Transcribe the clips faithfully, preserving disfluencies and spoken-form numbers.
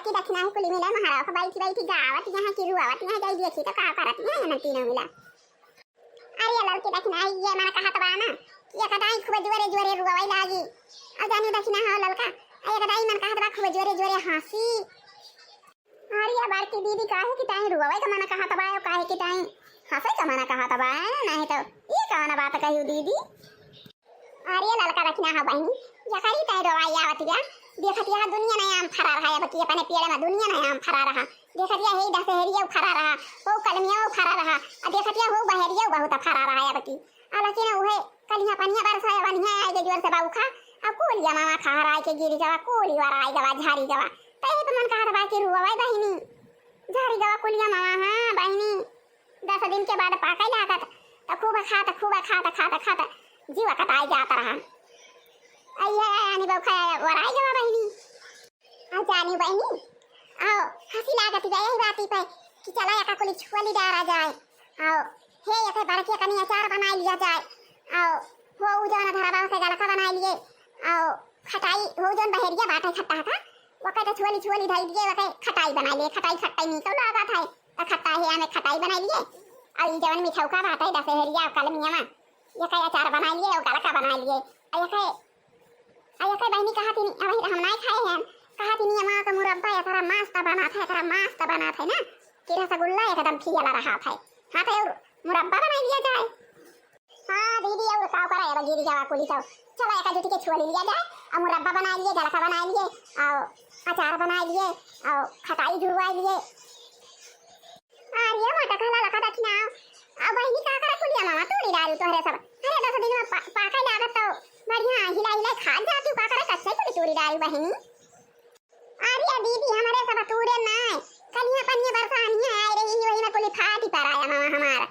कि दखिनही कुली मिला महाराव का बैठी बैठी गावत यहाँ कि रुआवत यहाँ जाई देखी तो का करत यहाँ ये तीनों मिला। अरे ललकी दखिनही ये मन कहत बा ना कि एक दाई खूब जोरे जोरे रुआवे लागी। और जानी दखिनहा ललका, एक दाई मन कहत बा खूब जोरे जोरे हंसी। अरे बड़की दीदी काहे कि ताई रुआवे का मन कहत बा, काहे कि ताई हंसे का मन कहत बा, नहीं तो ये कौन बात कही दीदी? अरे ललका दखिनहा बहिनी, यकरी तै रोवाई आवत बा। देखत यह दुनिया नया आम फरा रहा है, बकी अपने पेड़ में दुनिया नया आम फरा रहा। देखत यह हे दशहरिया फरा रहा, हो कलमिया फरा रहा, आ देखत यह हो बहरिया बहुत फरा रहा है बकी। आ लेकिन उहे कलिया पनिया बरसा है, बनिया आए के जोर से बाउखा, अब कोलिया मामा खा रहा है के गिरी गवा, कोली वाला आए गवा, झारी गवा। तै तो मन कहत बा कि रुआवे बहिनी, झारी गवा कोलिया मामा, हाँ बहिनी। दस दिन के बाद पाके लागत, त खूब खात, खूब खात, खात, खात, जीव कटाई जात रहा। अइहे आनी बउखा वराई गवा बहिनी। आ जानी बहिनी, आओ, हंसी लागत बा यही बाती पे कि चला एका कुली छुअली डारा जाए। आओ, हे एके बड़के कनी अचार बनाई लिया जाए। आओ, हो उ जौन धरबा के गलका बनाई लिए। आओ, खटाई, हो जौन बहरिया बाटे खट्टा का, वके तो छुअली छुअली धई दिए, वके खटाई बनाई लिए, खटाई खट्टा ही निकल लागत है। त खट्टा है, हमें खटाई बनाई लिए। और ई जवन मिठौका बाटे दशहरिया कलमिया, एके अचार बनाई लिए और गलका बनाई लिए। और एके, और एके बहिनी कहा थी, अब हम नहीं खाए हैं, कहा थी, "अम्मा का मुरब्बा एतरा मस्त बनात है, एतरा मस्त बनात है ना, कि रसगुल्ला एकदम खियाला रहा है।" हाँ, तो और मुरब्बा बनाई लिया जाए। हाँ दीदी, और का करे, अब गिरी गवा कुली तो। चलो, एका जुटी के छुअली लिया जाए, और मुरब्बा बनाई लिए, गलका बनाई लिए, और अचार बनाई लिए, और खटाई जुड़वाई लिए। अरे मोटा कहला लका दखिना, अब बहिनी का करे कुलिया मामा तोड़ी डारू तोहरे सब। अरे दस दिन में पा-, पाके लागत तो बढ़िया हिला हिला खा जाती, का करे कच्चे कुली तोड़ी डारू बहिनी। अरे दीदी, हमरे सब तूरे नाय, कलिया पनिया बरसानिया आए रही, वही में कुली फाटी पर आया मामा हमारा।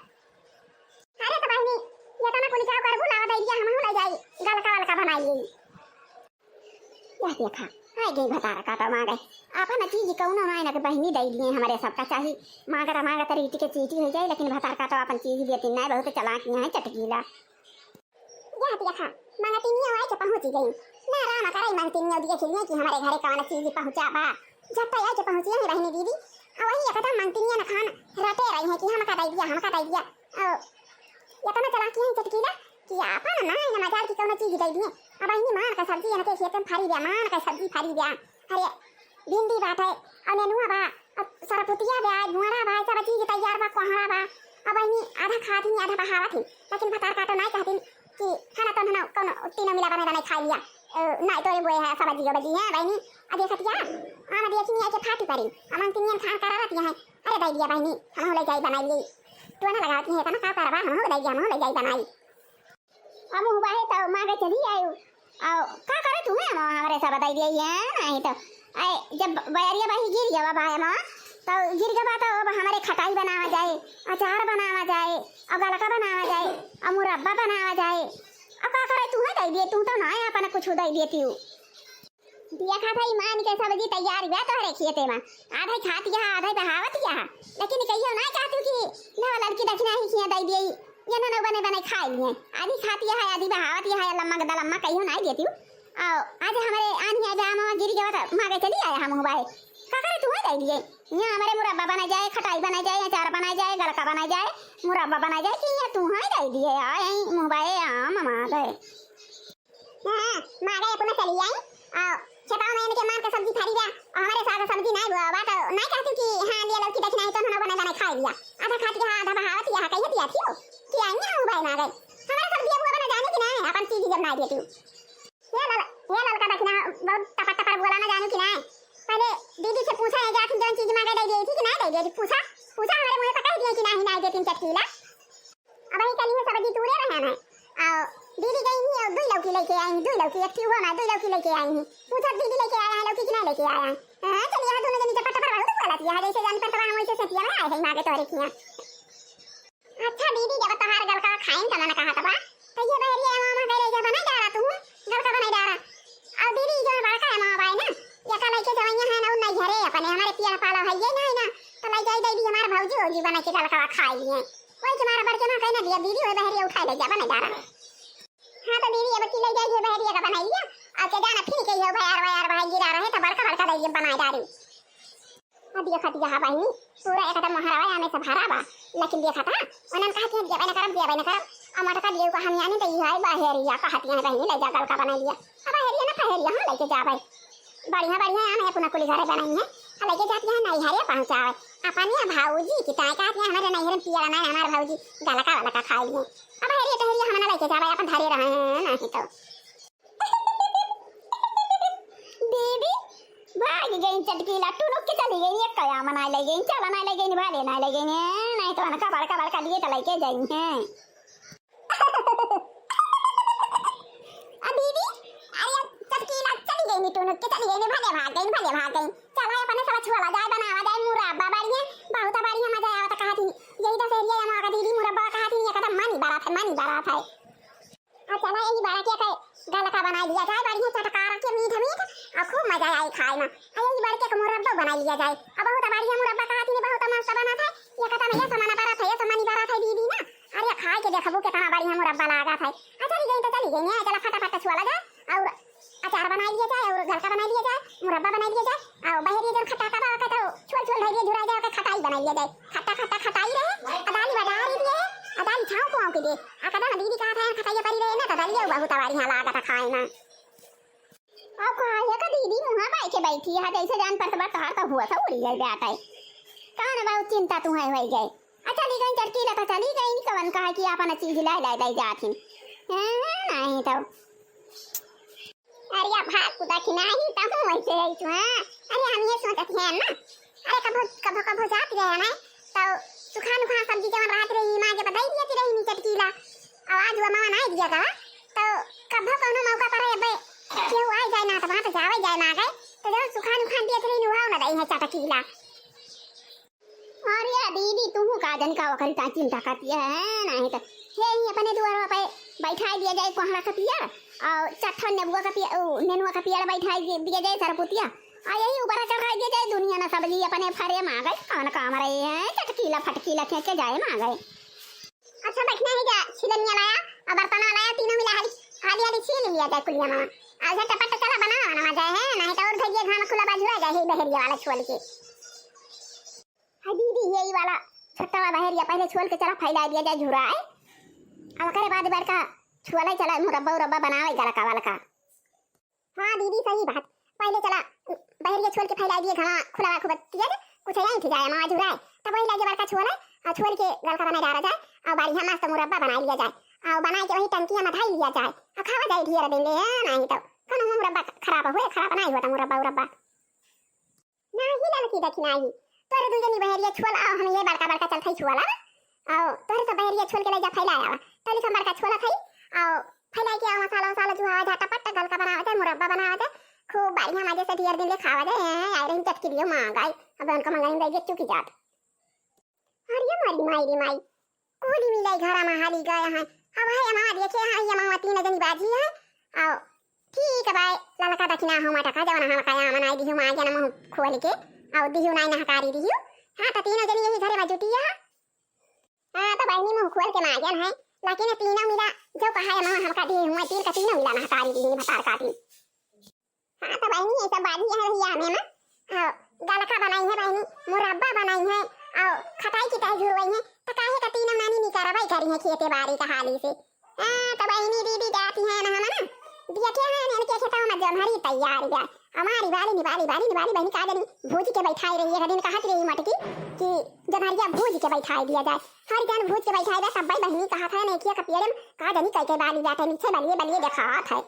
अरे तो बहिनी, ये तो ना कुली का करबू, लावा दे दिया, हम ले जाई, गलका वलका बनाई। यह देखा, आए गई भतार काटो मांगे। आपन चीज कौनो नाय ना के बहिनी दे दिए, हमरे सबका चाही। मांगत मांगत रीति के चीटी हो जाए, लेकिन भतार काटो आपन चीज देती नाय, बहुत चालाक यहाँ चटकीला। यह देखा, मंगतिनिया आए के पहुंची गई। ना राम करे मंगतिनिया दिए खिलिए कि हमरे घरे कौन चीज पहुंचा बा। झट आए के पहुंची है बहिनी दीदी। आ वही एकदम मंगतिनिया न खान रटे रही है कि हमका दे दिया, हमका दे दिया। ओ, इतना चालाक है चटकीला कि आपन ना है मजाल की कौनो चीज दे दिए। अब बहिनी मान का सब्जी इनके खेत में फरी बा, मान का सब्जी फरी बा। अरे भिंडी बाटे, और नेनुआ बा, और सरपुतिया बा, गुआरा बा, सब चीज तैयार बा, कोहड़ा बा। अब बहिनी आधा खाती, आधा बहावत ही, लेकिन भतार काटो नाय कहती कि खाना तो ना कौनो तीनों मिला बने बने खा लिया। अ, नाय तो ये बोए है सब्जी बजी है बहिनी। अब देखतिया, हम देखी नहीं आके फाटी परी, हम तीन खान करा रहती है। अरे दे दिया बहिनी, हम ले जाई बनाई। टोना लगावत है, इतना का करबा, हम ले जाई, हम ले जाई बनाई। हम हुआ है तो मांगे चली आयो। आओ, का करे तू है माँ, हमरे सब बताई दिया ये नहीं तो। आए, जब बयरिया बाही गिर गवा बा माँ, तो गिर गवा तो अब हमरे खटाई बनावा जाए, अचार बनावा जाए, और गलका बनावा जाए, और मुरब्बा बनावा जाए। अब का करे तू है दे दिए, तू तो ना है अपना कुछ दे दिए तू। देखा था ईमान के सब्जी तैयार हुआ तोहरे खेते में, आधे खात यहाँ, आधे बहावत यहाँ, लेकिन कहियो ना कहतू कि ना ललकी दखिना ही खिया दे दिए, ये ना बने बने खाए लिए, आधी खात यहाँ, आधी बहावत यहाँ, लम्मा गदा लम्मा कहियो ना देती। आओ, आज हमरे आनी आए बा, मामा गिर गवा तो मांगे चली आया हम हुआ है। का करे तू है दे दिए, यहाँ हमरे मुरब्बा बनाए जाए, खटाई बनाए जाए, अचार बनाए जाए, गलका बनाए जाए, मुरब्बा बनाए जाए कि ये तू है दे दिए, आए मुँह बाए आम मांगे। हाँ, मांगे अपना चली आई। आओ, छेपाव में इनके मान के सब्जी थारी बा, और हमरे साग सब्जी नाय बुआ बा, तो नाय कहती कि हाँ, लिया लौकी दखिना है, तो हम बना बना खा लिया। आधा खाती है, आधा बहावत यहाँ कहिए पिया थियो कि आई ना हूँ भाई मांगे। हमारे सब्जी अब बना जाने की ना है, अपन चीज जब ना देती। ये लल-, ये ललका दखिना बहुत टपर टपर बोला ना जाने की ना है। पहले दीदी से पूछा है, जाती जौन चीज मांगे दे देती कि ना दे देती, पूछा, पूछा हमारे मुँह पे कह दिए कि नहीं, नहीं देती चटकीला। अब ही कल ही सब्जी तूरे रहे हैं। आओ, दीदी गई नहीं, और दुई लौकी लेके आई, दुई लौकी, एक थी हुआ ना, दुई लौकी लेके आई हैं। पूछा दीदी लेके आया है लौकी कि नहीं लेके आया है? हाँ, चलिए, हाँ, दोनों जने चपट चपट बहुत बोला थी, हाँ, जैसे जान पर तबा हम वैसे सेतिया में आए हैं, मांगे तोहरे किया। अच्छा दीदी, जब तोहार गलका खाइन का मन कहा तबा, तो ये बहरिया मामा कह रहे, "जब नहीं डारा तू, गलका बना डारा।" और दीदी, जो बड़का है मामा बाई ना, ये का लेके जवैया है ना, उन नहीं घरे अपने, हमारे पिया पाला है ये नहीं ना, तो ले जाई दे दी हमारे भौजी, भौजी बना के गलका खाई लिए। वही तुम्हारा बड़के माँ कहना दिया, "दीदी, वो बहरिया उठा ले जा, बना डारा।" हाँ तो दीदी, अब की ले जाइए बहरिया का बनाई लिया। अब के जाना फिर के ये बयार, बयार भाई गिरा रहे तो बड़का, बड़का दे ये बनाई डारी। अब देखत हया बहिनी, पूरा एकदम मोहरवा आमे से भरा बा। लेकिन देखत हा, उन्हन कहत हैं, "देबे न करब, देबे न करब।" अब मटका दिए का हम यानी तो इहे बहेरिया कहत हैं बहिनी, "ले जा गलका बनाइ लिया।" अब बहेरिया ना फहेरिया, हाँ, लइके जाबे। बढ़िया, बढ़िया आम है, अपना कुली घरे बनाई है। आ लइके जात हैं नैहरे पहुँचावे। अपने भौजी की ताई कहत हैं, "हमरे नैहरे पिया ना, हमार भौजी गलका वाला का खाई है।" अब बहेरिया टहरिया हम ना लइके जाबे, अपन धरे रहे हैं, नहीं तो। दीदी, भाग गई चटकीला, टुनुक के चली गई, एक कया मनाए ले गई, चला ना ले गई, भाले ना ले गई, नहीं तो उनका बड़का बड़का दिए तो लेके जाई हैं। आ दीदी, अरे चटकीला चली गई, टुनुक के चली गई, भले भाग गई, भले भाग गई। चला अपने सब छुआला जाए, बनावा जाए मुरब्बा, बढ़िया, बहुत बढ़िया मजा आवा। तो कहा थी, यही दशहरिया या माँ का दीदी मुरब्बा कहा थी, एकदम मन ही बड़ा था, मन ही बड़ा था। आ चला, यही बड़ा के के गलका बनाइ लिया जाए, बढ़िया चटकार के मीठ मीठ, आ खूब मजा आई खाए में। आ यही बड़के के मुरब्बा बनाइ लिया जाए। अब बहुत बढ़िया मुरब्बा कहा थी, बहुत मस्त बना था। ये कदम ये तो मना बड़ा था, ये तो मनी बड़ा था दीदी ना। अरे खाए के देखबू कितना बढ़िया मुरब्बा लागा था। आ चली गई तो चली गई, चला फटाफट छुआला जाए और अचार बनाइ लिया जाए और गलका बनाइ लिया जाए, मुरब्बा बनाइ लिया जाए। और बहेरिया जन खट्टा का बावा का तो छोल छोल धइले झुराइ जाए, ओके खटाई बनाइ लिया जाए। खट्टा खट्टा खटाई रहे, आ दाली बड़ा रही दिए, आ दाली छाँव पुआँव के दे। आ कदा ना दीदी कहा था, खटाई परी रहे ना, तो दालिया बहुत बढ़िया लागत है खाए में। अब कहा है का दीदी मुँहा बाई के बैठी है, जैसे जान पर तबार तहार तो हुआ था उड़ी जाए जाता है। कहा ना बहुत चिंता तू है होई गए। आ चली गई चटकीला तो चली गई, कवन कहा कि आपन चीज लाए लाए लाए जात ही। हैं, नहीं तो। अरे अब भाग कुदा कि नाही, तहूँ वैसे है तू, हाँ। अरे हम ये सोचत हैं ना, अरे कभो, कभो, कभो जात रहे ना, तो सुखान उखान सब्जी जवन रहत रही, माँ के बताई दिया कि रही नी चटकीला। आवाज हुआ मामा नाही दिया था, तो कभो कौनो मौका पर अबे केहू आई जाए ना, तो वहाँ तो जावे जाए ना गए, तो जवन सुखान उखान दिया रही, वहाँ ना दई है चटकीला। अरे दीदी, तुहू का जन का ओकरी ता चिंता करती है, नहीं तो यही अपने दुआर पे बैठाई दिया जाए कोहड़ा का पियर और चट्ठन नेबुआ का पियर, ओ, नेनुआ का पियर बैठाई दि-, दिया जाए सरपुतिया। आ यही ऊपर चढ़ाई दिया जाए, दुनिया ना सब्जी अपने फरे में आ गए, कौन काम रहे हैं, चटकीला फटकीला के, के जाए में आ गए। अच्छा, बैठना है जा, छिलनिया लाया और बर्तन लाया, तीनों मिला हाली, हाली हाली छील लिया जाए कुलिया मामा। और झटपट चला बना, बना जाए है, नहीं तो और भैया घाम खुला बाजू आ जाए है बहरिया वाला छोल के। हाँ दीदी, यही वाला छोटा वाला बहरिया पहले छोल के चला फैला दिया जाए झुराए, अब ओकरे बाद बड़का छोले चला मुरब्बा उरब्बा बनावे गलका वलका। हाँ दीदी, सही बात, पहले चला बहरिया छोल के फैला दिए, घामा खुला खूब दिया जाए, कुछ यहीं थी जाए माँ झुराए, तब वही लगे बड़का छोले और छोल के गलका बनाए डाला जाए और बढ़िया मस्त मुरब्बा बनाए लिया जाए और बनाए के वही टंकिया में धई लिया जाए और खावा जाए ढेर दिन ले, हाँ, नहीं तो कौनो मुरब्बा खराब हुए, खराब नहीं होता मुरब्बा उरब्बा। नाही ललकी दखिनाही, तोरे दुई जनी बहरिया छोल आओ, हम ये बड़का बड़का चलथई छुआला, आओ तोरे सब बहरिया छोल के ले जा फैला आवा, तनी सब बड़का छोला थई, आओ फैला के आओ मसाला वसाला जुहावा झटपट गलका बनावा जाए, मुरब्बा बनावा जाए, खूब बढ़िया मजे से ढेर दिन ले खावा जाए। हैं, आए रही चटकी दियो माँ गई, अब उनको मंगनी दे चुकी जात। अरे मोरी माई रे माई, कुली मिलाई घर में हाली गए हैं। अब है अमा देखे हैं, ये अमा तीन जनी बाजी है। आओ, ठीक है बाय, ललका दखिना हो मटका, जवन हम कया मनाई दिहु माँ जन मुँह खोल के, आओ दिहु नाई नहकारी दिहु। हाँ, तो तीनों जनी यही घरे में जुटी है। हाँ, तो बहनी मुँह खोल के माँ जन है, लेकिन तीनों मिला जो कहा है माँ हमका दिए हुए, तीन का तीनों मिला नहकारी दिहु भतार काटी। हाँ, तो बहिनी, ये सब बाजी है भैया हमें ना। हाँ, गलका बनाई है बहिनी, मुरब्बा बनाई है, और खटाई की तहजूर वही है, तो काहे का तीनों नानी निकरबै करी है खेते बाड़ी का हाली से। हाँ, तो बहिनी दीदी जाती है ना हम ना, देखे हैं इनके खेतवा में जौनहरी तैयार बा। हमारी बाली निबाली, बाली निबाली बहिनी का जनी भूज के बैठाई रही है, एक दिन कहत रही मटकी कि जौनहरिया भूज के बैठाई दिया जाए। हर जन भूज के बैठाई बा, सब बहिनी कहत है नेकिया का पेड़े में का जनी कह के बाली जात है, नीचे बलिए बलिए देखात है।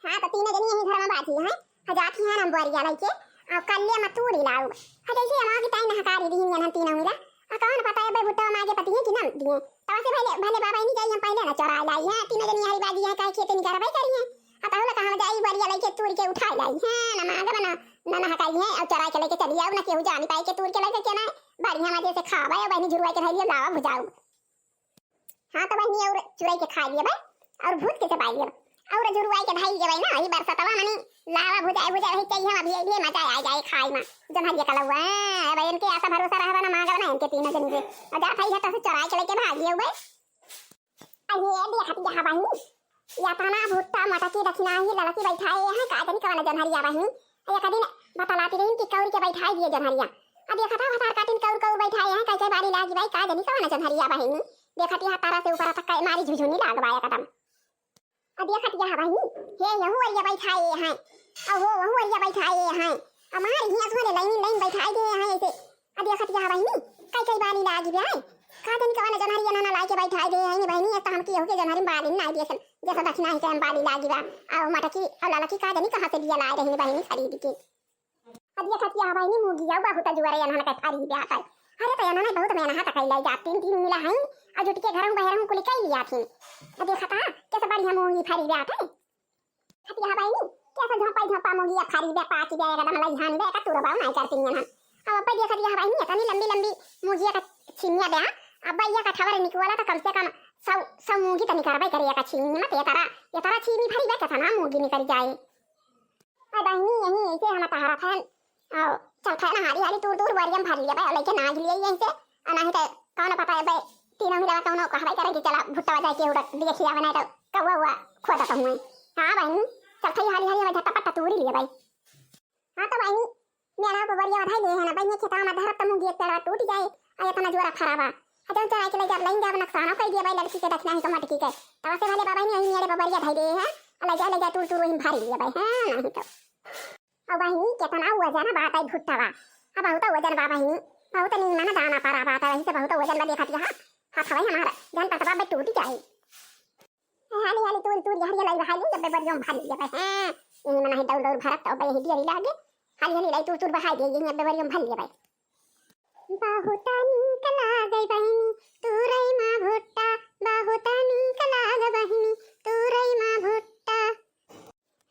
हाँ, तो तीनों जनी यही घर में बाजी हैं। हाँ, जाती हैं हम बोरिया लइके, और कल्ले में तूड़ी लाऊ। हाँ, जैसे हम आगे ताई नहकारी दिहिन यनहन तीनों मिला। हाँ, कौन पता है बे भुट्टा माँ के पति है कि ना दिए। तब से भले, भले बाबा ही नहीं जाई, हम पहले ना चोराए लाई हैं। तीनों जनी हरी बाजी हैं, काहे खेते नहीं करवाई करी हैं। हाँ, तो हम कहाँ जाई, बोरिया लइके तूड़ के उठाए लाई हैं। ना मांगे बना, ना नहकारी हैं, और चोराए के लेके चली आओ, ना केहू जानी पाए के तूड़ के लेके के ना। बढ़िया मजे से खावे, और बहनी झुरवाई के धैलिए लावा भुजाऊ। हाँ, तो बहिनी, और चुराई के खाई लिया भाई, और भूज के चबाई लिया, और झुरवाई के धाई लिया भाई ना, ई बरसतवा मनी लावा भुजाए भुजाए भाई, चाहिए हम अभी, अभी मजा आ जाए खाए में। जौनहरिया कलौआ, अब इनके आशा भरोसा रहबा ना, मांगब ना इनके तीनों जनी के। और जा भाई है तो चुराई के लेके भाग लिया भाई। अरे, देखत यहाँ बहिनी, या तना भुट्टा मटकी दखिनाही ललकी बैठाए हैं, का जनी कवन जौनहरिया बहिनी। एक दिन बतलाती रही कि कौड़ी के बैठाए दिए जौनहरिया। देखत हा भतार काटिन कउर कउर बैठाए हैं, कई कई बारी लागी बाई, का जनी कवन जोन्हरिया बहिनी। देखत हा तारा से ऊपर तक कई मारी झुझुनी लाग बा एकदम। अब देखत हा बहिनी, हे यहू अरिया बैठाए हैं, अउ हो वहू अरिया बैठाए हैं, हमार हियाँ सोने लाइन लाइन बैठाए दे हैं ऐसे। अब देखत हा बहिनी, कई कई बारी लागी बाई, का जनी कवन जोन्हरिया ना ना लाइके बैठाए दे हैं बहिनी। एक तो हमकी यहू के जोन्हरी में बाली ना देखन, जैसा दक्षिणा ही के हम बाली लागी बा, अउ मटकी अउ ललकी का जनी कहाँ से बिया लाए रही बहिनी खरीद के। अब देखत हा बहिनी, मुगिया बहुत जुआरे अनहन के फरी ब्यात है। अरे तो अनहन बहुत मेहनत कइले जा, तीन तीन मिला हैं, अउ जुट के घरहूँ बहरहूँ कुल कइ लिया थी। अब देखत हा, कैसे बढ़िया मुगी फरी ब्यात है। देखत हा बहिनी, कैसे झोंपा झोंपा मुगिया फरी ब्या, पाकी ब्या, एकदम लइहान ब्या, का तुरबाऊ नहीं करती अनहन। अब अब्बे देखत हा बहिनी, इतनी लंबी लंबी मुगिया का छिमिया ब्या, अब्बे या कठवर निकवाला तो कम से कम सौ, सौ मुगी तो निकरबे करे या का छिमी में, तो ये तरह, ये तरह छिमी फरी ब्या, कितना मुगी निकल जाए। अरे बहिनी, यही ऐसे हम तहरत हन। अउ चलत हन हाली हाली तूर तूर बोरिया में भर लिया बे, लइके ना गिलिए यहीं से। अ नहीं तो कौन पता है बे, तीनों मिला कौनो कहबे करे कि चला भुट्टा जाए के उड़क देखिया बनाए तो कौआ उआ खोदत हुए। हाँ बहिनी, चलत ही हाली हाली हम झटपट तूरी लिए बे। हाँ तो बहिनी, मेरा बबरिया बधाई ले है ना बहिनी, खेता में धरत मुंगी एक पेड़ा टूट जाए, आ इतना जोरा खराबा। आ जौन चराई के ले जा, लाइन जाब नकसानो कइ दिया बे लड़की के दक्षिणा ही तो मटकी के। तब से भले बाबा नहीं मेरे बबरिया धई दे है, आ ले जा, ले जा, तूर तूर वहीं भर लिए बे, हाँ नहीं तो। अब बहिनी, केतना वजन बात है भुट्टा बा। अब बहुत वजन बा बहिनी, बहुत नीमन दाना परा बात है, वही से बहुत वजन बा। देखत हा, हाथ हवाई हमारा, जन पतवा बे टूट जाए। हाली हाली तूरी तूरी हरिया लाई बहाई ले, जब बे बरिया में भर लिए बे, हाँ, यही मना है दौड़ दौड़ भरत, तो बे यही दियरी लागे, हाली हाली लाई तूर तूर बहाई दे, यही अब बे बरिया में भर लिए बे। बहुत नीक लागे बहिनी, तुरई मा भुट्टा, बहुत नीक लागे बहिनी, तुरई मा भुट्टा।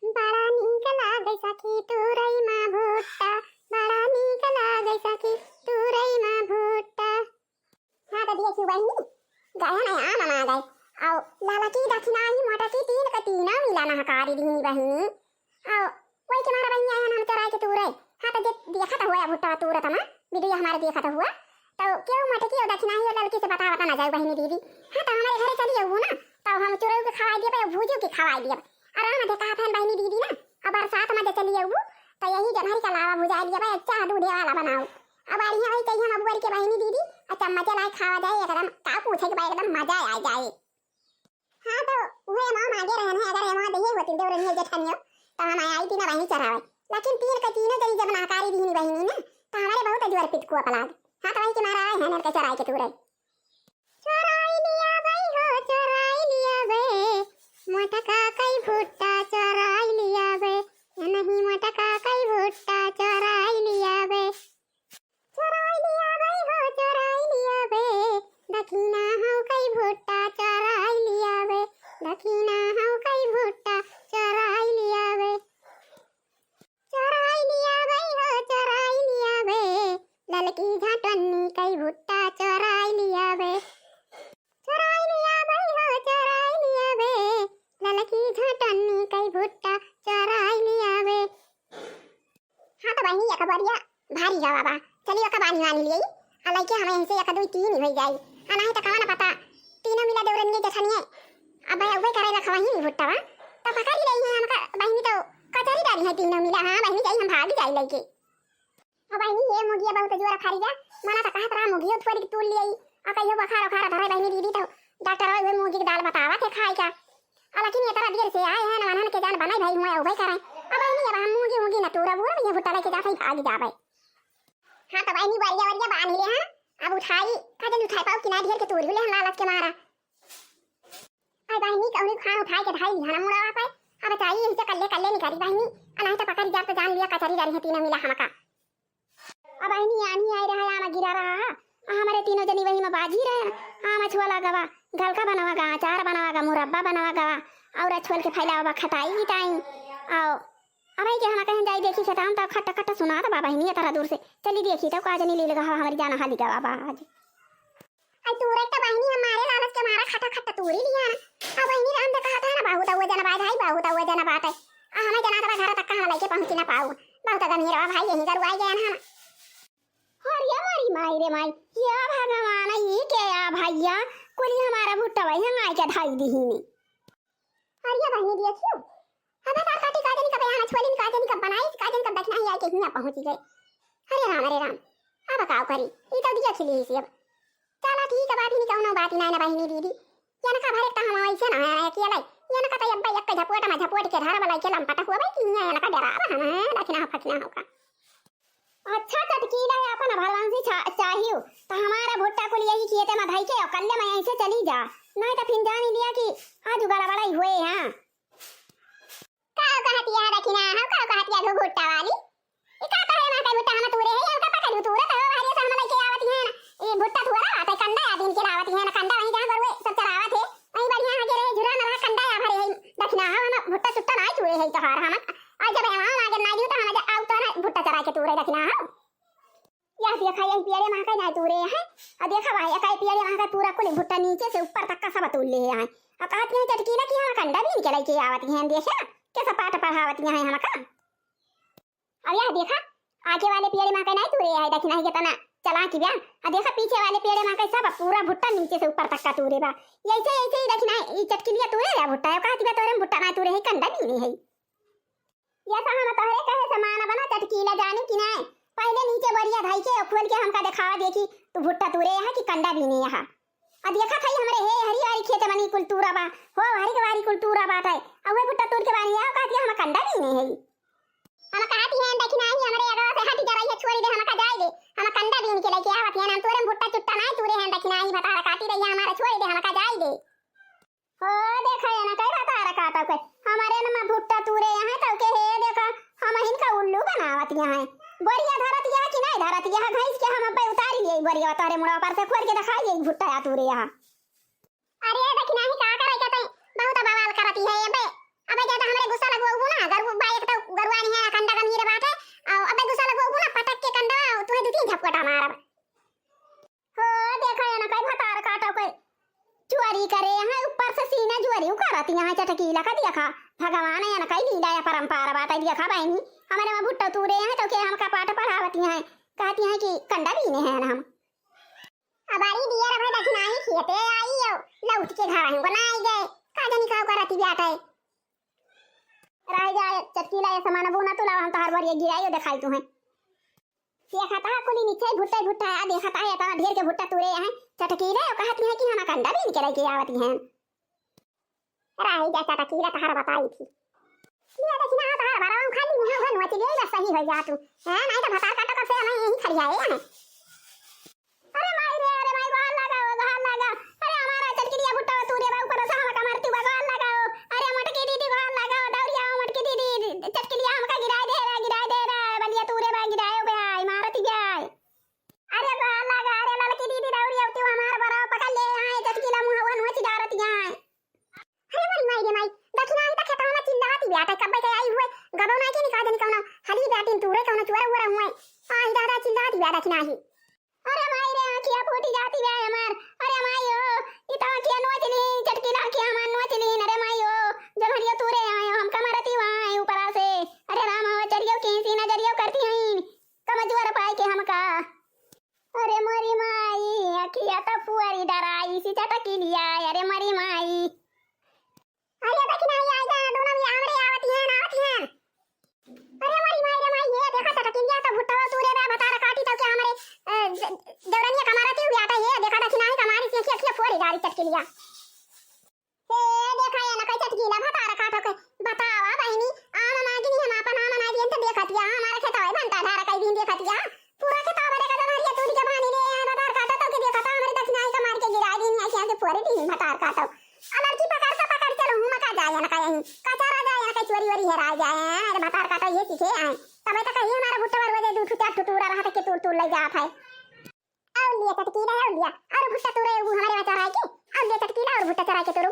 बड़ा नीक लागे सखी तुरई मा भुट्टा, बड़ा नीक लागे सखी तुरई मा भुट्टा। हाँ तो देखी बहिनी, गया ना आम आ गए। अउ ललकी दक्षिणा ही मोटकी तीन के तीनों मिला नहकारी दीनी बहिनी। अउ कोई के मारा बहिनी आया ना हम चराई के तूरे। हाँ तो जे देखत हुआ भुट्टा तूरत मा, वीडियो हमारे देखत हुआ। तो क्यों मोटकी अउ दक्षिणा ही अउ ललकी से बता बता ना जाए बहिनी दीदी। हाँ तो हमारे घरे चली अबू ना, तो हम चुरऊ के खवाई दिए, भूजू के खवाई दिए। आराम से कहा था बहिनी दीदी ना, अब बरसात में जे चली अबू, तो यही जोन्हरी का लावा भुजाई लिया बे, अच्छा दूधे वाला बनाओ। अब बढ़िया वही चाहिए हम अबू के बहिनी दीदी, और चम्मच लाई खावा जाए एकदम, का पूछे के बा, एकदम मजा आ जाए। हाँ तो वही माँ मांगे रहन है, अगर एमा दे होती देवरनिया जेठनिया, तो हम आई थी ना बहिनी चरावे। लेकिन तीन के तीनों जनी जब नहकारी दीनी बहिनी ना, तो हमारे बहुत जोर पिट को अपलाद। हाँ तो वही के मारा आए हैं नल के चराई के तूरे। चोराई लिया बे हो, चोराई लिया बे, मोटका कई भुट्टा चोराई लिया बे, नहीं मोटका कई भुट्टा चोराई लिया बे। चोराई लिया बे हो, चोराई लिया बे, दखिना हो कई भुट्टा चोराई लिया बे, दखिना हो कई भुट्टा चोराई लिया बे। चोराई लिया बे हो, चोराई लिया बे, ललकी झाटन्नी कई भुट्टा चोराई लिया बे। चोराई लिया बे हो, चोराई लिया बे, ललकी झाटन्नी कई भुट्टा चोराई लिया बे। हाँ तो बहिनी, एक बरिया भारी गवा बा, चली ओका बानी वानी लियाई, आ लइके हमें इनसे एक दुई तीन ही होई जाई। आ नहीं तो कवन पता, तीनों मिला देवरनिया जेठनिया, अब भाई उबे करे रखवा ही नहीं भुट्टा बा, तो पकड़ ही रही है हमका बहिनी, तो कचरी डाली है तीनों मिला। हाँ बहिनी, जाई हम भागी जाई लइके। अब बहिनी, ये मुगिया बहुत जोर फारी जा, मना तो कहत रहा मुगियो थोड़ी तूल लियाई, आ कहियो बुखार उखार धरे बहिनी दीदी, तो डॉक्टर हुए मुगी के दाल बतावा थे खाए का। आ लेकिन ये तरह देर से आए हैं, ना मनन के जान बनाई भाई हुए उबे करें। अब बहिनी, अब हम मुगी मुगी ना तूरा बूरा, ये भुट्टा लेके जाते ही भागी जाबे। हाँ तो बहिनी, बरिया बरिया बांध ले हैं, अब उठाई, का जल्दी उठाई पाओ कि ना, ढेर के तूर ले हम लालच के मारा। आई बहिनी, कौनी खान उठाई के धाई लिहाना मुड़वा पे। अब बताई, यही से कल्ले कल्ले निकली बहिनी, आ नहीं तो पकड़ जाब तो जान लिया कचरी डरी है तीनों मिला हमका। अब बहिनी, आनी आई रहा, आम गिरा रहा है, आ हमारे तीनों जनी वही में बाजी रहे, आम छुआ गवा, गलका बनवा गा, अचार बनवा गा, मुरब्बा बनवा गवा, और अछुअल के फैलावा बा खटाई गिटाई। आओ, अब आई के हम कहीं जाई देखी खेतान तो खट खट सुनात बा बहिनी, ये तरह दूर से चली देखी तो का जनी लील गवा हमारी जाना हाली गवा बा आज। आई तूरे तो बहिनी, हमारे लालच के मारा खटा खटा तूरी लिया ना। अब बहिनी राम दे कहत है ना, बहुत वजन बात है, बहुत वजन बात है। आ हमें जना तो घर तक हम लेके पहुँची ना पाऊ। बहुत गंभीर बा भाई, यही जरूर आई गया ना हम। अरे मोरी माई रे माई, या भगवान, ये क्या या भैया, कुली हमारा भुट्टा वही हम आई के धाई दीही ने। अरे बहिनी देखियो, अब तार काटी का जनी कब आना छोलिन, का जनी कब बनाई, का जनी कब दखिना ही आई के हियाँ पहुँची गए। अरे राम, अरे राम। करी, ई तो दिया खिली ही अब। चला ठीक है, बात ही नहीं, कौनो बात ही ना, ना बहिनी दीदी। यनका भरे त हम ऐसे ना है अकेले। यनका त अब्बे एक झपोट में झपोट के धर वाला के लंपट हुआ भाई कि यहाँ यनका डरावा हम है, दखिना फकिना होका। अच्छा चटकीला अपन भलंसी चा-, चाहियो, त हमारा भुट्टा कुल यही खेते में धई के और कल्ले में यहीं से चली जा, नहीं त फिर जानी लिया कि आज गड़बड़ाई हुए हैं। का कहतिया दखिना, हम का कहतिया घुघुट्टा वाली? ई का तहरे माँ के भुट्टा हम तूरे है, हमका पकड़ू तूरे तो हरिया से हम लेके आवत हैं। ई भुट्टा थोड़ा बात है, कंडा या दिन के लावत हैं, कंडा वहीं जहाँ गरुए सब चरावत है, वहीं बढ़िया है, गिरे झुरा न रहा, कंडा या भरे है। दखिना हम भुट्टा चुट्टा नाई तूरे है तोहार हम। और जब हम आगे नाई दियो तो हम आउ तो ना भुट्टा चरा के तूरे दखिना हम। यह देखा, यही पेड़े माँ का नाई तूरे है। और देखा भाई, यही पेड़े माँ का पूरा कुल भुट्टा नीचे से ऊपर तक का सब तूर ले हैं। और कहत हैं चटकीला कि हम कंडा बीन के लेके आवत हैं, देखा कैसा पाठ पढ़ावत हैं हमका। अब यह देखा, आगे वाले पेड़े माँ का नाई तूरे है, दखिना ही कितना चला की बा। अब देखा पीछे वाले पेड़े माँ का सब पूरा भुट्टा नीचे से ऊपर तक का तूरे बा। ऐसे, ऐसे ही दखिना ई चटकीलिया तूरे रहा भुट्टा है, कहत बा तोरे में भुट्टा नाई तूरे है, कंडा बीने है। या तो हम तोहरे कहे से मानब ना चटकीला, जानी कि नाई? पहले नीचे बोरिया धई के खोल के हमका देखावा देखी, तू भुट्टा तूरे यहाँ कि कंडा बीने यहाँ। अब देखा खाई हमरे हे हरी वारी खेत मनी कुल तूरा बा, हो हरी के वारी कुल तूरा बाटे। अब वे भुट्टा तूर के बानी आओ कहती हम कंडा बीने है। हम कहती हैं दखिना ही हमरे अगवा से हट जा रही है, छोड़ी दे हमका जाए दे, हम कंडा बीन के लेके आवत हैं, हम तोरे में भुट्टा चुट्टा नाई तूरे हैं दखिना ही, भतार काटी रही है हमारा, छोड़ी दे हमका जाए दे। हो देखा ये ना कई भतार काटो के, हमारे न में भुट्टा तूरे यहाँ तो के हे देखा, हम हिनका उल्लू बनावत यहाँ है। बोरिया धरत यहाँ कि नाई धरत यहाँ, घैस के हम अब्बे उतारी लिए बोरिया तोरे मुड़ा पर से खोल के दिखाई लिए भुट्टा या तूरे यहाँ। अरे दखिना ही का करे के तई, बहुत बवाल करती है अबे। अबे ज्यादा हमरे गुस्सा लगवाबू ना, गरु बा एक तो गरुआ नहीं है, कंडा गमीर बाटे, और अबे गुस्सा लगवाबू ना, पटक के कंडा, तुम्हें दो तीन झपकोटा मारब। हो देखा ये ना कई भतार काटो के चोरी करे हैं, ऊपर से सीना चोरी करती हैं चटकीला का देखा। भगवान ये ना कई लीला या परंपरा बात है देखा बहिनी, हमारे वहाँ भुट्टा तूरे हैं तो के हमका पाठ पढ़ावती हैं, कहती हैं कि कंडा बीने हैं ना हम। अब अरे दिया रहे दखिना ही खेते आई हो, लौट के घर हमको ना आई गए, का जानी का करती बात है। रह जाए चटकीला ये सामान बूना तुला हम तोहर बरिया गिराई हो दिखाई तुम्हें। देखा तहा कुली नीचे भुट्टा भुट्टा है, देखा तहा इतना ढेर के भुट्टा तूरे हैं चटकीले, और कहती हैं कि हम कंडा बीन के लेके आवती हैं। राही जा चटकीला तहार बताई थी। ये देखी ना तहार बरावा खाली मुँह हुआ नोच लिए बस सही हो जा तू। हैं, नहीं तो भतार काटो कब से हमें यहीं खड़ी आए हैं। अरे माई रे, अरे माई, गोहार लगा, ओ गोहार लगा। अरे हमारा चटकीलिया भुट्टा तूरे बा, ऊपर से हमका मारती बा, गोहार लगा। अरे मोटकी दीदी गोहार लगा, दौड़िया मोटकी दीदी, चटकीलिया हमका गिराए दे रे, गिराए दे रे, बलिया तूरे बा, गिराए बे, मारती बे। अरे गोहार लगा, अरे ललकी दीदी दौड़िया, तू हमार बरावा पकड़ ले, आए चटकीला मुँह हुआ नोच डारती आए। अरे मोरी माई रे माई, दखिना ही त खेतवा में चिल्लाती बाटे, कब्बे के आई हुए, गबो ना के निका देनी कौनो, हली बाटिन तूरे कौनो चुअर उअर हुए। आई दादा चिल्लाती बा दखिना ही। अरे माई रे, आँखिया फूटी जाती बा हमार। अरे माई हो, ई त आँखिया नोच ली, चटकीला आँखिया हमार नोच ली। अरे माई हो, जो घड़ियो तूरे आए हो, हमका मारती वहाँ ऊपरा से। अरे राम हो, चरियो की सी नजरियो करती हैं, कमजोर पाए के हमका। अरे मोरी माई, अखिया त फुअरी डराई सी चटकीलिया, अरे मोरी माई। अरे दखिना ही आई जा, दोनों भी हमरे आवती हैं, आवती हैं। अरे मोरी माई रे माई, ये देखा चटकीलिया तो भुट्टा तूरे बा, भतार काटी तो क्या हमरे, अ, ज-, जौरनिया कमारती हुई आटा, ये देखा दखिना ही कमारी सी अखिया, अखिया फुअरी डारी चटकीलिया। हे देखा ये ना कई चटकीला भतार काटो के। बतावा बहिनी, आम मागिनी हम आपन आम ना दियन त देखतिया, हमारा खेतवा बनता धारा कई दिन देखतिया। पूरा खेतवा बड़े का हरिया तूरी के बानी ले आए भतार काटो तो के देखता हमरे दखिना ही कमार के गिराई दिन या के पूरे दिन भतार काटो। आ लड़की पकड़ के पकड़ चलो हूँ मका जाए ना कहीं। कचारा जाए ना कहीं चोरी वोरी हेरा जाए। अरे भतार काटो ये सीखे आए। तबे तो कही हमारा भुट्टा बरुआ दे दू ठू चार ठू टूरा रहा था के तूर तूर ले जात है। और लिया चटकीला और लिया, और भुट्टा तूरे उ हमारे वहाँ चराए के, और लिया चटकीला और भुट्टा चराए के तोरू।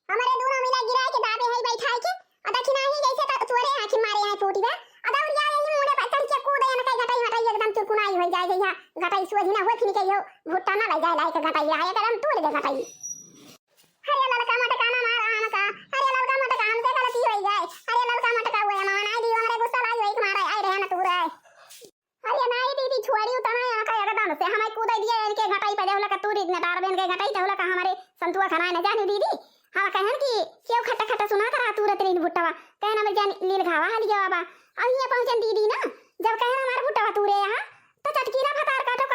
हमारे दोनों मिला गिराए के दाबे है बैठाए के, और दखिना ही जैसे त-, तोरे आँखी मारे हैं फूटी बा, और दौड़िया यही मुड़े पर चढ़ के कूदे ना कहीं घटाई मटाई एकदम चुरकुनाई हो जाए जइहा, घटाई सोझी ना हो फिर कहियो भुट्टा ना ले जाए लाए के घटाई रहा एकदम तोड़ दे घटाई। अरे ललका मटका ना मारा हमका, अरे ललका मटका हमसे गलती हो जाए, अरे ललका मटका हुए माना दियो हमरे गुस्सा लाई हुई मारे आए रहे ना तू रहे। अरे नाई दीदी, छोड़ी उतना यहाँ का एकदम से हमें कूदे दिए इनके घटाई पे देवला का तूरी न डारबेन के घटाई देवला का हमारे संतुआ खाना न जानी दीदी। हम कहन कि क्यों खट्टा खट्टा सुना करा तूरत रही भुट्टवा, कहन हमरे जान लील घावा हाली गवा बा। अब यहाँ पहुँचन दीदी ना, जब कहन हमारे भुट्टवा तूरे यहाँ, तो चटकीला भतार काटो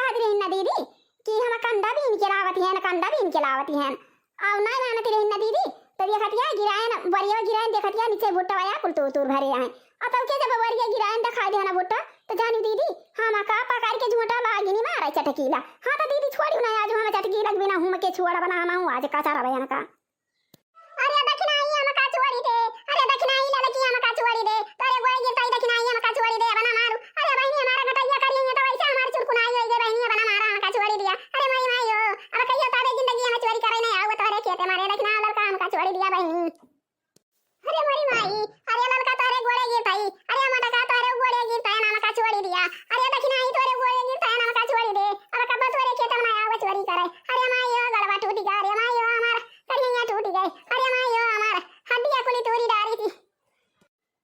हैं। अउ नाहीं मानत रही ना दीदी, तो देखतिया गिरायन, बरिया गिरायन देखतिया नीचे भुट्टा आया, कुल तूर तूर भरे आए। अउ तब के जब बरिया गिरायन देखाई देना भुट्टा, तो जानी दीदी, हम का पकड़ के झूठा बागिनी मारे चटकीला। हाँ तो दीदी छोड़ी ना, आज हम चटकीला बिना हुमके छोड़ा बना, हम आज कचरा बयान का। अरे दखिनाई हमका छोड़ी दे, अरे दखिनाई ललकी हमका छोड़ी दे, तोरे गोड़े गिरताई दखिनाई हमका छोड़ी दे, अब ना मारू। अरे बहिनी हमारा घटैया करिए तो वैसे हमार चुरकुनाई होई गई बहिनी, अब ना मारा हमका छोड़ी दिया। अरे माई माई हो, अब कहियो तारे जिंदगी हम चोरी करे नहीं आऊ तोरे खेते मारे दखिना ललका हमका छोड़ी दिया बहिनी। अरे मोरी माई, अरे ललका तोरे गोड़े गिरताई, अरे मोटका तोरे गोड़े गिरताई हमका छोड़ी दिया। अरे दखिनाई तोरे गोड़े गिरताई हमका छोड़ी दे, अब कब तोरे खेते में आऊ चोरी करे। अरे माई हो गलवा टूट गया, अरे माई हो हमार करिया टूट गए। अरे माई हो हमार हड्डिया कुली तूरी डारी थी।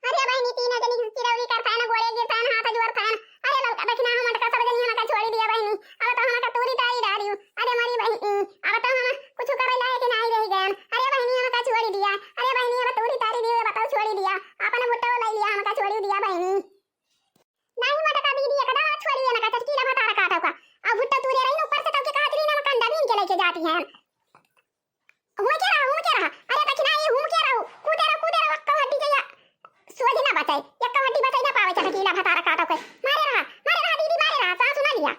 अरे बहिनी तीन जनी चिरौरी करता है ना, गोड़े गिरता है ना, हाथ जोड़ता है ना। अरे ललका दखिना हम मटका सब जनी हमका छोड़ी दिया बहिनी। अब तो हमका तूरी तारी डारी हूँ। अरे मरी बहिनी, अब तो हम कुछ करे लायक नहीं रह गए। अरे बहिनी हमका छोड़ी दिया। अरे बहिनी अब तूरी तारी दियो, बताओ छोड़ी दिया। आपन भुट्टा लाई लिया, हमका छोड़ी दिया बहिनी। नहीं मटका दीदी, एकदम छोड़िए ना, का चटकीला भतारा काटा का। अब भुट्टा तूरे रही ना, ऊपर से तब के कहा करी ना, हम कंडा बीन के लेके जाती हैं। हुमके रहा, हुमके रहा। अरे दखिना ये हुमके रहो, कूदे रहो, कूदे रहो, अक्का हड्डी जइया सोझ ना बचाई, अक्का हड्डी बचाई ना पावे, चटकीला भतारा काटा के। मारे रहा, मारे रहा दीदी, मारे रहा, सांस ना लिया।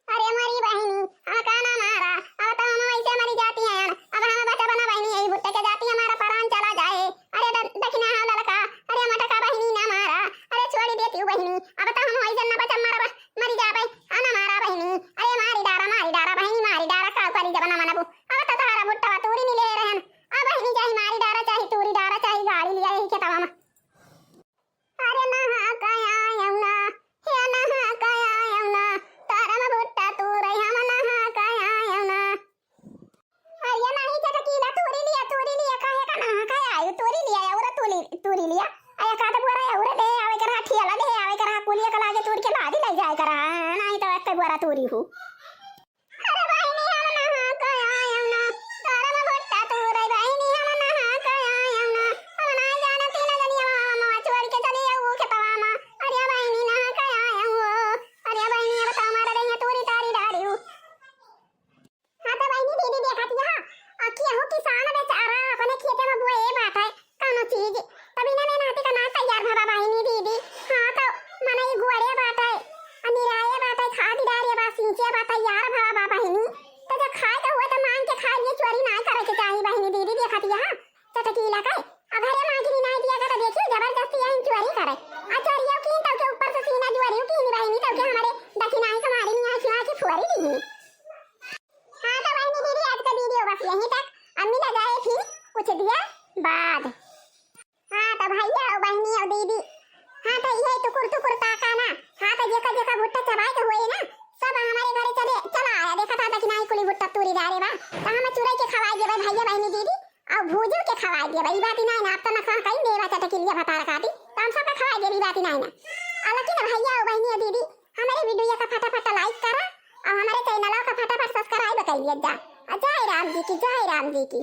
अरे मरी बहिनी, हमका ना मारा, अब तो हम वैसे मरी जाती हैं, अब हम बचब ना बहिनी, यही भुट्टे के जाती हमारा प्राण चला जाए। अरे द-, दखिना हो ललका, अरे मटका बहिनी ना मारा, अरे छोड़ी देती हूँ बहिनी, अब तो हम वैसे ना बचब, मरब, मरी जाबे, आ ना मारा बहिनी, अरे मारी डारा, मारी डारा बहिनी, मारी डारा, का करी जब ना मनबू, अब तो तोहरा भुट्टवा तूरी मिले रहन, अब बहिनी चाहे मारी डारा, चाहे तूरी डारा, चाहे गाड़ी लिया यही खेतवा में। अरे नहा के आयम ना, हे नहा के आयम ना, तारा में भुट्टा तू रही, हम नहा के आयम ना। अरे नहीं चटकीला, तूरी लिया, तूरी लिया, काहे का नहा के आयु, तूरी लिया, और तूरी, तूरी लिया। अरे का तो बोरा और दे आवे करा, ठियाला दे आवे करा, कुलिया का लागे तूर के लादी ले जाए करा, नहीं तो एक बोरा तूरी हूँ। अरे बहिनी, हम नहा के आयम ना, तारा में भुट्टा तू रही बहिनी, हम नहा के आयम ना, हम ना जाना तीन जनिया मामा छोड़ के चली आऊ खेतवा में। अरे बहिनी, नहा के आयम हो, अरे बहिनी, अब तो हमारा रही तूरी तारी डारी हूँ। हाँ तो बहिनी दीदी देखत यहाँ, अ, केहू किसान बेचारा अपने खेते में बोए बाटे, कौनो चीज, तभी ना मेहनती का ना तैयार भवा बहिनी दीदी। हाँ, तो मने ई गोड़े बाटे, आ निराए बाटे, खाद डारे बा, सींचे बा, तैयार भवा बा बहिनी। तो जब खाए के हुए तो मांग के खाए लिए, चोरी ना करे के चाही बहिनी दीदी। देखत यहाँ चटकीला के, आ घरे मांगी नहीं दिया के तो देखियो जबरदस्ती यहीं चोरी करे। आ चोरियों की तो के ऊपर से सीना जुआरियों की नहीं बहिनी, तो के हमारे दखिनाई कमारी नहीं आई, की फोरी दी। हाँ तो बहिनी दीदी, आज का वीडियो बस यहीं तक। अब मिला जाए फिर कुछ दिया बाद। हाँ तो भैया और बहिनी और दीदी, हाँ तो यही टुकुर टुकुर ताका ना। हाँ तो जेका जेका भुट्टा चबाए के हुए ना, सब हमारे घरे चले, चला आया। देखा था कि नहीं कुली भुट्टा तूरी डारे बा, तो हम चुराई के खवाई देबे भैया बहिनी दीदी, और भूजू के खवाई देबे। ई बात ही नहीं ना, आप तो नखरा कहीं देवा चटकिलिया भतार काटी, तो हम सबका खवाई देबे, ई बात ही नहीं ना। आ लेकिन भैया और बहिनी और दीदी, हमारे वीडियो का फटाफट लाइक करा और हमारे चैनल का फटाफट सब्सक्राइब कर लिया जा। आ जय राम जी की, जय राम जी की।